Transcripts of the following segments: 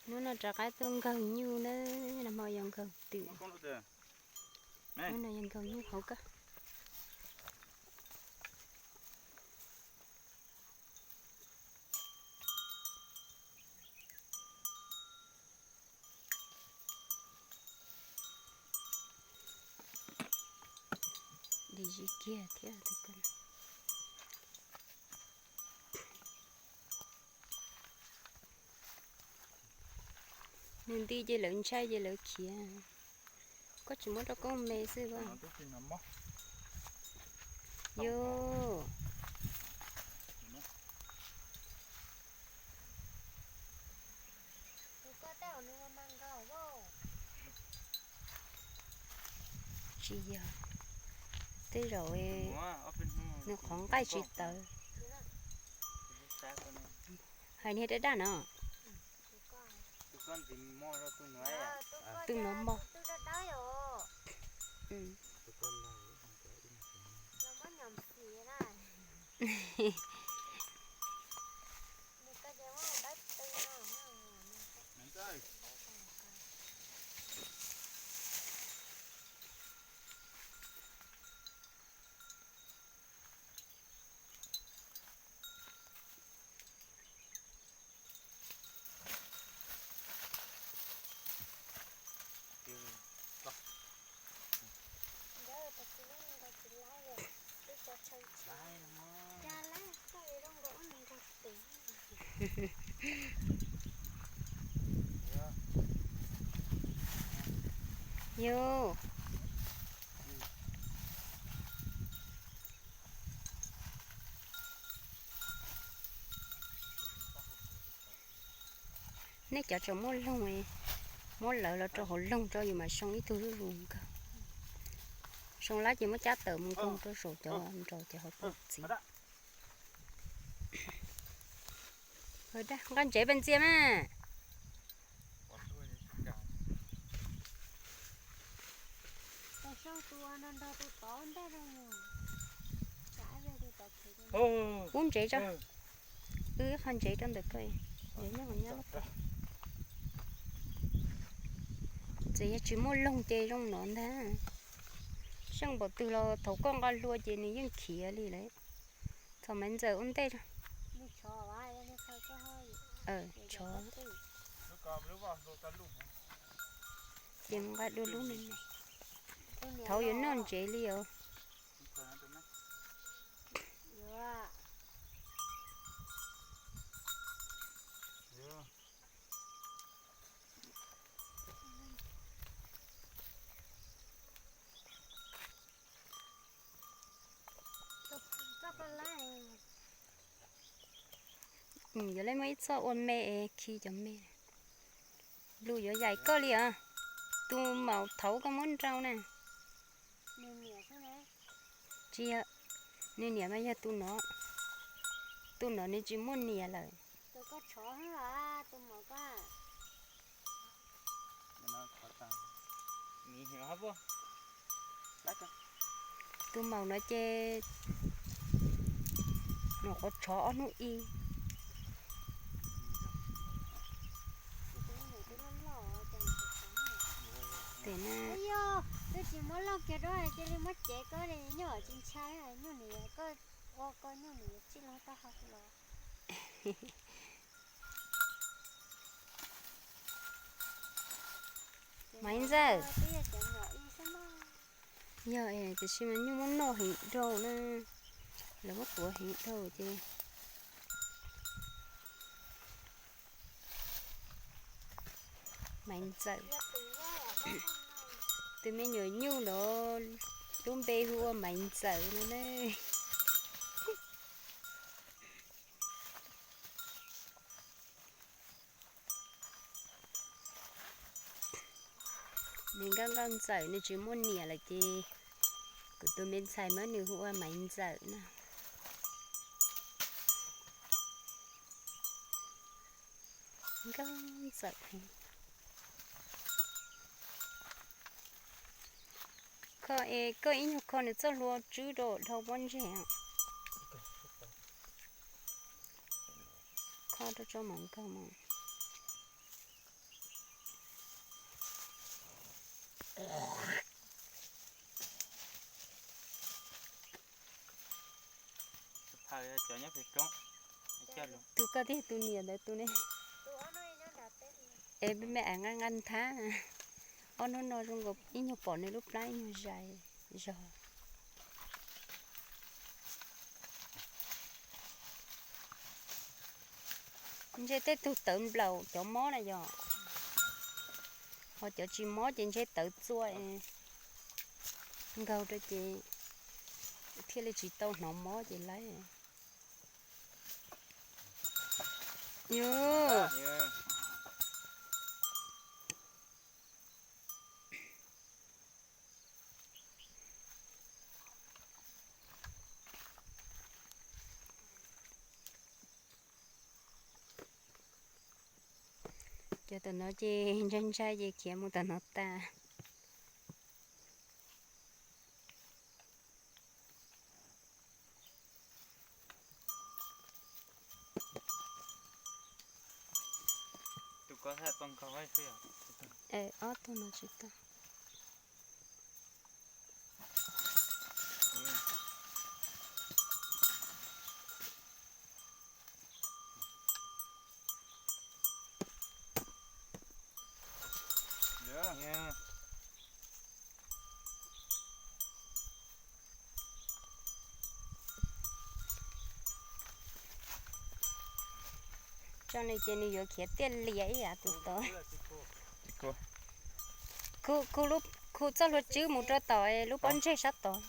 Hnub no rov qab tuaj nkaug nyuj na, nag hmo yog nkaug twm. Hnub no yog nkaug nyuj hauv koj. Dim zis kiag thiab tus ko. Nws nti ces lawv ntshai ces lawv khiav. Koj tsis muab rau koj me xwb as. Yus. Tsis yog, tej zaum nws qhov nqaij tsis tawv. Hais niag daj daj no. Tus no mog. Yus. Nej cov tseem muaj loog, muab lawv los rau hauv loog tso yus mam soo ib tug zuj zus nkaus. Soo lab ces muab cab tawm mus nkaug rau saum cov nraud cov hauv paus txiv. Nqa ntsev pes ntxias mas. Pub ntsev tso. Wb ib qho ntsev rau ntawm koj, ntsev nyob hauv nyob lub pas. Txawm yog tsis muaj loog ces zoo no ntag. Seej npaum twg los thaum koj nqa hlua ces nws yeej khiav li lawm. Txhos Maiv Ntxawm ua ntej. Tshov. Ces nqa dua lub me me. Thaum yuav noj ntsev li os. Yuav le muaj ib txoj ua me es khi cov me. Lus yuav yaim koj li os. Tus maum thaud koj muab nrau na. Tsis yog, nws niam mas yog tus no. Tus no nws tsis muaj niam lawm. Tus maum no ces nws qhuav tshov ob hnub ib. Tes na. Twb tsis muab loj kiag rau cia li muab cev koj li nyuj tsis ntshai, nyuj nws koj ua koj nyuj nws tsis loj tau hau los. Maiv Ntxawm. Yog tiam sis mas nyuj muab noj heev dhau na, lawv muab tuav heev dhau ces. Maiv Ntxawm. Tus me nyuam nyuj ntawd lub npe hu ua Maiv Ntxawm no ne. Nws nkauj nkauj ntxawm, nws tsis muaj niam lawm ces kuv tus me ntxhais muab nws hu ua Maiv Ntxawm na. Nkauj ntxawm heev. Kho es koj ib nyuag kho nws txoj hlua tswb rau dhau pob ntseg. rau tso mam nkaug mas. Tus koj thiab tus niam ntawd tus ne. Es me me ais nqa nqa nthab. Ob hnub no zoo nkaus ib nyuag pom nws lub plab ib nyuag zais zog. Ntshe tej tug tawv nplaum cov mob na yom. Ho cov tsis mob ces ntshe tawv txua nkaug rau ces thiaj li tsis tau hnov mob ces lawm. Yus. Cov tom no ces ntshai ntshai ces khiav mus tom no tas. Ob tug no tsis tau. Tso nws ces nws yuav khiav tiaj lias ib yam tus tod. Khu, khu txoj hlua tswb mus rau tom lub pob ntseg sab tod.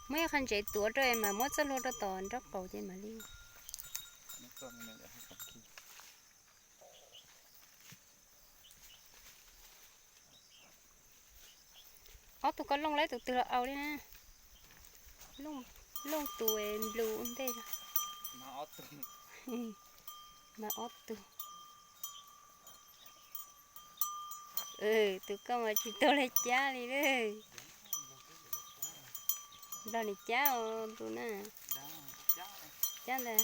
Muab ib qho ntsev tuav rau mas muab txoj hlua rau tom nraub qaum ces mam li. Ob tug koj looj lawm tus twg los au li na. Looj tus nplus ua ntej. Mas ob tug. Tus koj mas tsis tau li cab li lawm. Nrog nws cab os tus na. Cab ntag.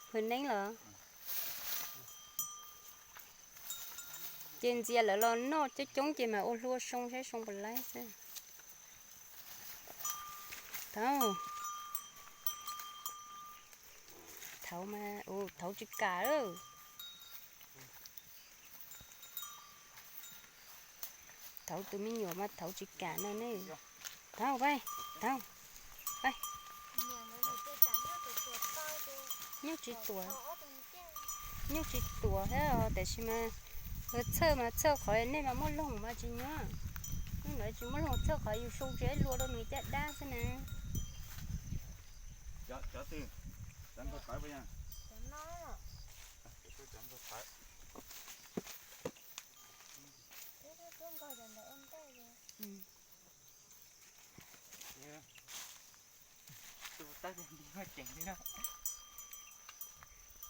Phawj neeb los? Ces ntxias lawv los noj coob coob ces mas ua hlua soo saib soo puas laib xwb. Thaum, thaum mas, thaum tsis kam lawm. Thaum tus me nyuam mas thaum tsis kam no ne. Thaum, pab, thaum, pab. Nyuj tsis tuam, nyuj tsis tuam thiab os, tiam sis mas txhawj mas txhawj qhov nej mas muaj loog mas tsis nyob. Hnub no tsis muaj loog txhawj qhov yus su tsis hlua rau nws caj dab xwb na.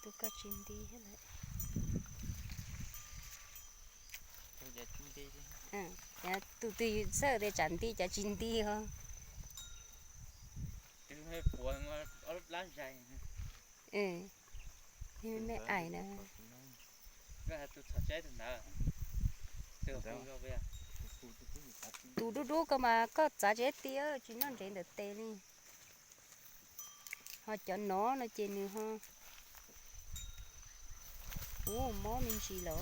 Tus koj tsis nti thiab lawm. Tus twg yus txhawj tias tsam nti cov tsis nti os. Me ais na. Tus dub dub ko mas koj txav tsis ti, tsis noj ntsev ntawm tes li. Ho cov no no ces nws ho, ua mob me ntsis los.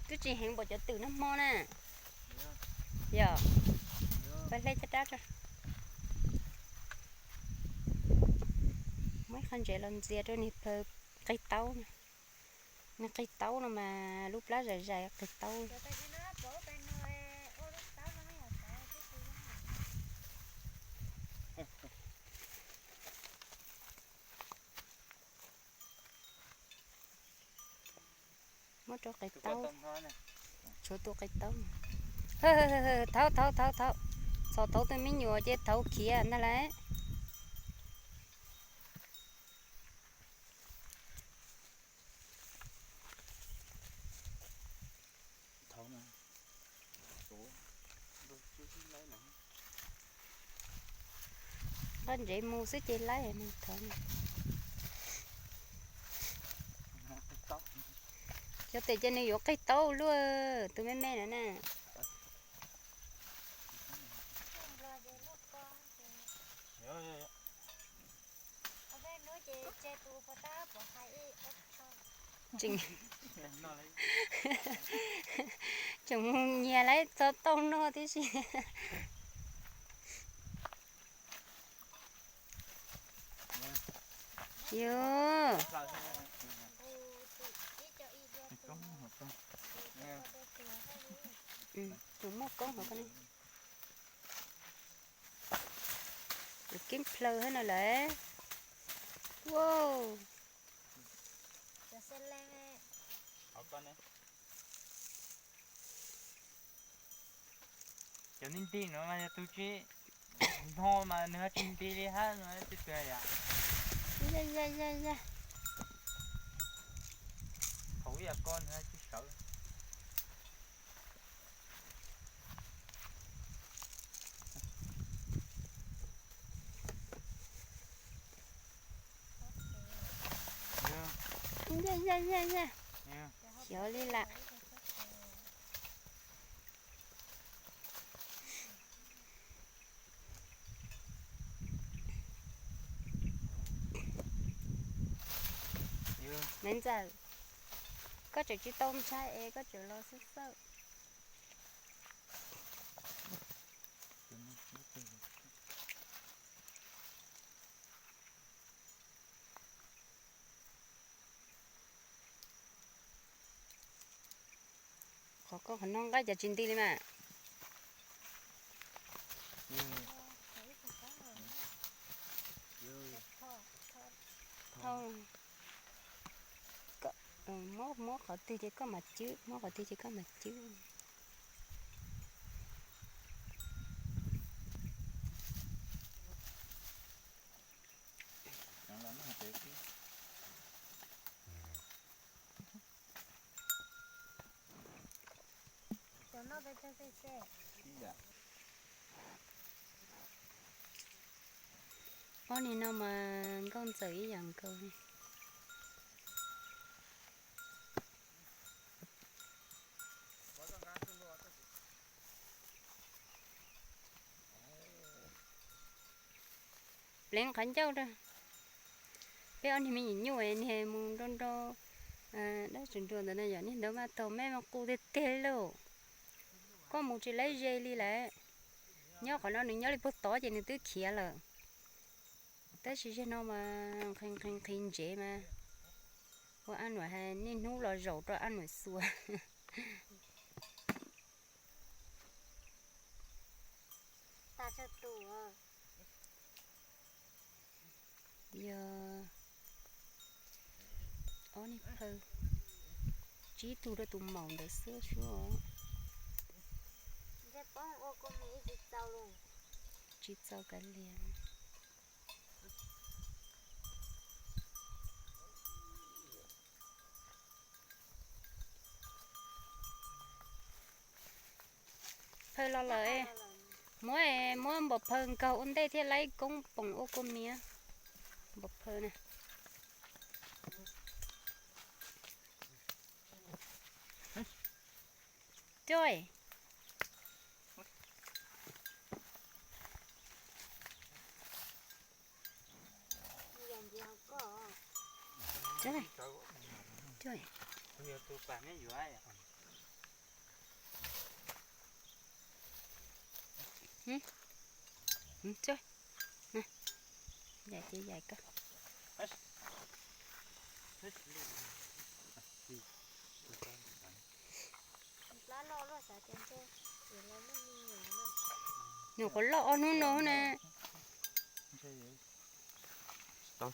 Twb tsis heev npaum cov twm nag hmo na. Yog, pab hle caj dab tso. Muab ib qho ntsev los ntxias rau niag pawg qig taub na. Niag qig taub no mas lub plab zais zais qig taub. Ua lub taub no ua taub no. Rau qe taub, tshuav tus qe taub. Thauv, thauv, thauv, thauv. Txhob thauv tus me nyuam ces thauv khiav ntag lauj. Nqa ntsev mus xwb ces laib mus thauv. Xyov tes ces nws yuav qig taub luaj tus me me no na. Tseem, tseem mus nyiag lawv txog tauj noj tib si. Yus, tus muaj koob hauv ko ne. Tus keeb plhaw hab no lawm. Wow. Cov nti nti no mas yog tus tsis nto mas nws ho tsis nti li hab no, tsis tuag yom. Ya, ya, ya, ya. Thaum ib yam ko nws ho tsis sawv. Ya, ya, ya, ya. Xyov li lawm. Maiv Ntxawm, koj tseem tsis tau ntshai es koj tseem los xwb xwb. Qhov koj qhov no nqa cas tsis nti li mas. Muab, muab qhov twg ces koj mam cwb, muab qhov twg ces koj mam cwb. Ob niag no mas Nkauj Ntxawm ib yam nkaus li. Pleev qhov ncauj rau. Peb ob niag me nyuam nyuj niag mus nrau nrau dab tsi nrua ntawd no yom, niag ntawd mas taug mej mas qus tiag tiag lauj. Koj mus tsis laib ze li lawm. Nyob qhov no nws nyob li puag tod ces nws twb khiav lawm. Tab sis zaum no mas nqhis nqhis nqhis ntsev mas ua ab nuam hais niaj hnub los zaum rau ab nuam xuas. Yog ob niag phaw, tsib tug rau tus maum ntawd xwb suab. Tsis txaus kav liam. Phaw los lawm, muab, muab npam phaw nkaug ua ntej thiaj laib koob poom ua kua mias. Npam phaw na. Coj. Coj. Coj. Coj. Yaim ces yaim koj. Nyuam qhuav loj ob hnub no na. Nyuam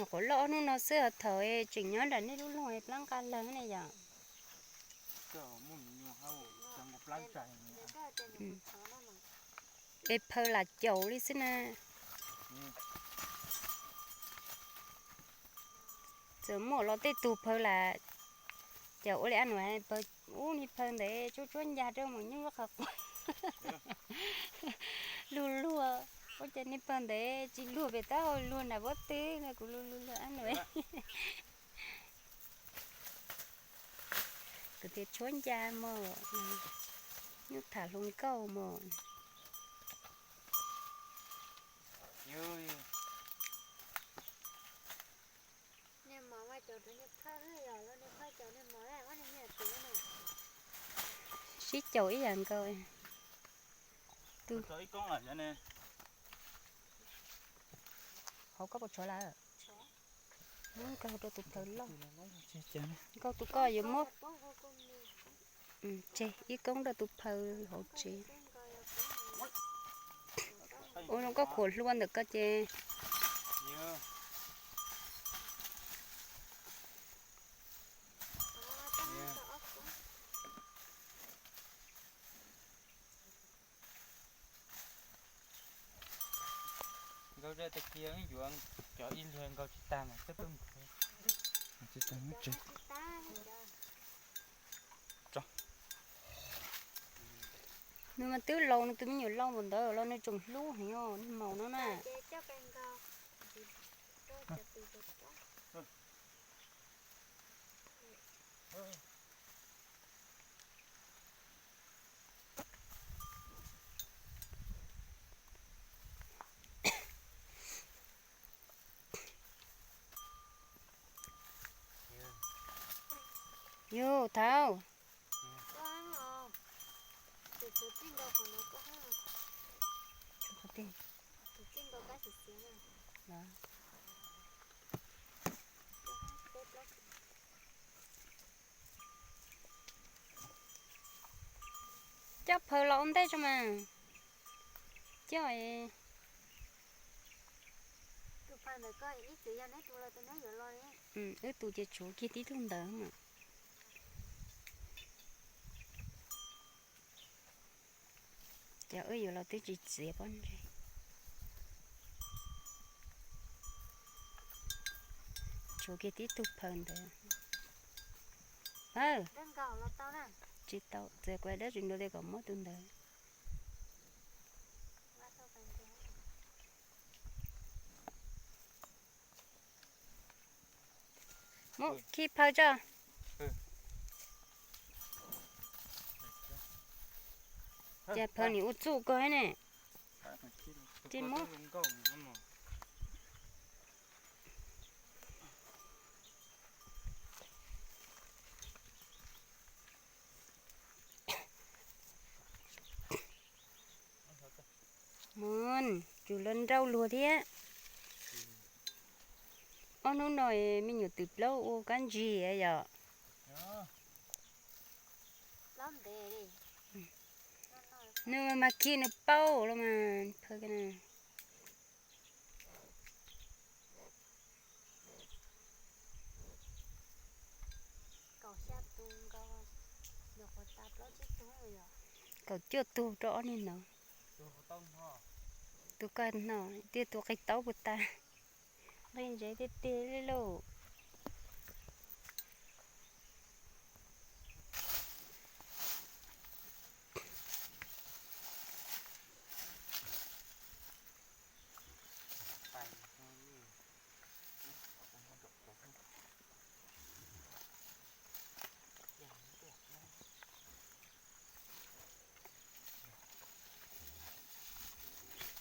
qhuav loj ob hnub no xwb, thaum tseem nyob nram nej lub loog plab nqa lawg ne yom. Es phaw lam caum li xwb na. Txawm muaj los tej tug phaw lam caum ua li ab nus phaw, ub niag phaw ntawd tsuab tsuab ncaj rau mus nyuj qhov quav. Luag luag, ua cas niag phaw ntawd tsis luag pem taub hau luag nram pob tw no, kuv luag luag luag ab nus. Kuv tias tshuab ncaj mog, nyuj tham hluas nkauj mog. Sib caum ib yam nkaus. Hauv koj puas tshuav lawm? Nkaug rau tus phaw loj. Nkaug tus koj yuav muab. Tseg ib koob rau tus phaw hauv tsev. Ua zoo koj khuam hlua ntawm koj ces. Nkaug zaj tag kis wb yuav cov ib luag nkaug tsis tag mas twb peb mus. Nws mas twb laus, nws tus me nyuam laus npaum ntawd los nws tseem hlub heev os, niag maum no na. Yus thaum coj phaw los ua ntej tso mas. Coj, wb tus ces tshuav kiag tib tug ntawd mas. Ces wb yuav los twb tsis txiav pob ntseg. Tshuav kiag tib tug phaw ntawd. Tsis tau, txiav kuv dab tsis nrua li kom muab tus ntawd. Muab khi phaw tso. Ces phaw nim ua txuj kawg ne. Ces muab. Mus, tsum los nrauj luag thiab. Ob hnub no me nyuam twm plaub ua kab ntsig yom. Nws mas khi nws paub los mas phaw. Kaum cuaj tug rau ob niag no. Tus koj no, tiag tus qig taub puas tag? Nqi ntsev tiag tiag li lauj.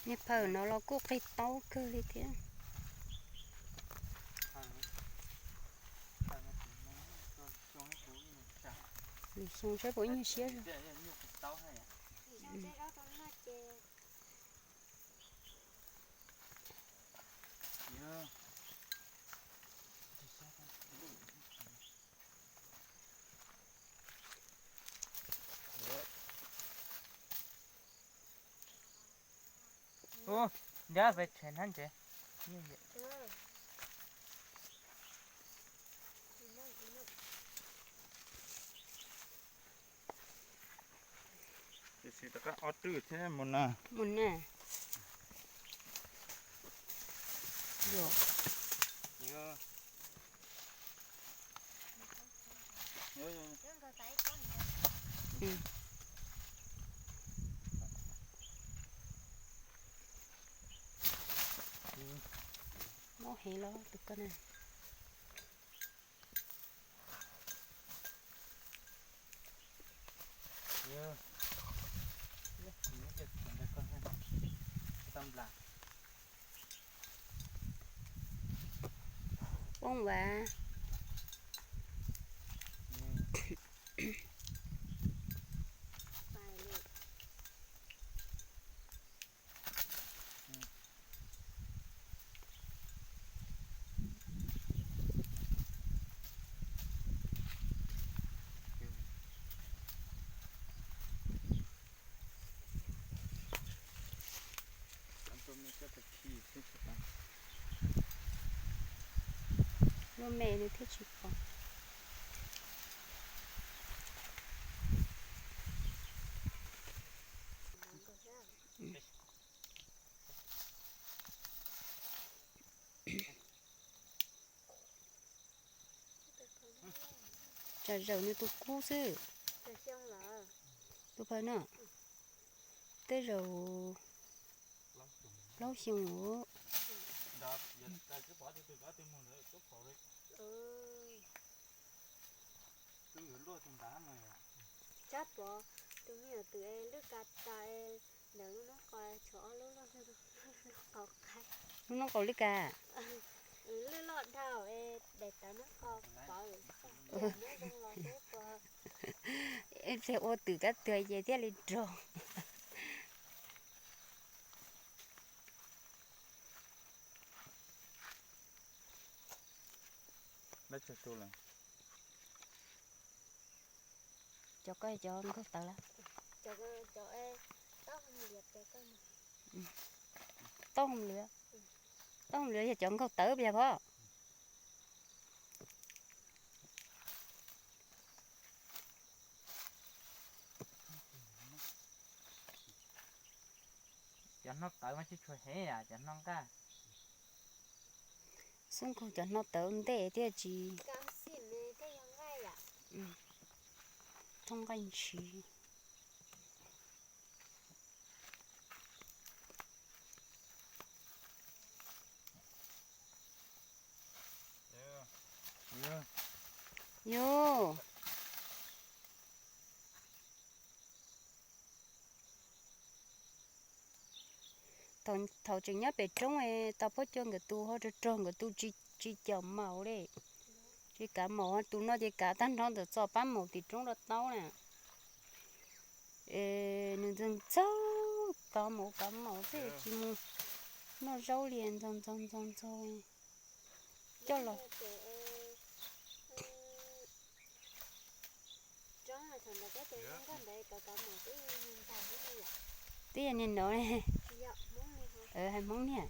Niag phaw no los kuj qig taub kawg li thiab. Lwm xyoo saib puas ib nyuag siab zog. Ub, ntiab pes tshem hnab ntsev. Nyuj yam. Tsis rov qab ob rwb thiab mus na. Mus na. Yuav. Mob heev los tus koj na. Poob vas. Lub me nws thiaj tsis pom. Tsam zaum nws tus kub xwb. Tus phaw no, tej zaum plaub xyoo. Tsab pov tus me nyuam twm es lwj ka tas es ntawm lub noob qos tshuav ob lub loj, lub noob qos qaib. Lub noob qos lwj ka. Lwj loj dhau es daim tawv noob qos pov lawm, muab zoo los xwb puas. Ib pliag ua twm kab tuag ces thiaj li rog. Cov ko cov nkaug tawv lawm. Taub hau lias, taub hau lias yog cov nkaug tawv yog pob. Cov hno tawv mas tsis tshua hev, cov hno nqaj. Xub nkaug cov hno tawv ntej thiaj tsis thooj nqaij ntshiv. Yus, thaum tseem nyob pem roob, tau pab coj nkawd tus ho rog rog nkawd tus tsis caum maum li. Tsis kav maum, tus no ces kav tag nrho ntawm txoj pab maum tim roob rau taub na. Es nws ntxeeg ntxaug kav maum kav maum xwb tsis mus noj zaub li, ntxeeg ntxaug ntxeeg ntxaug coj los. Twb yog niag no, hais Hmoob niag.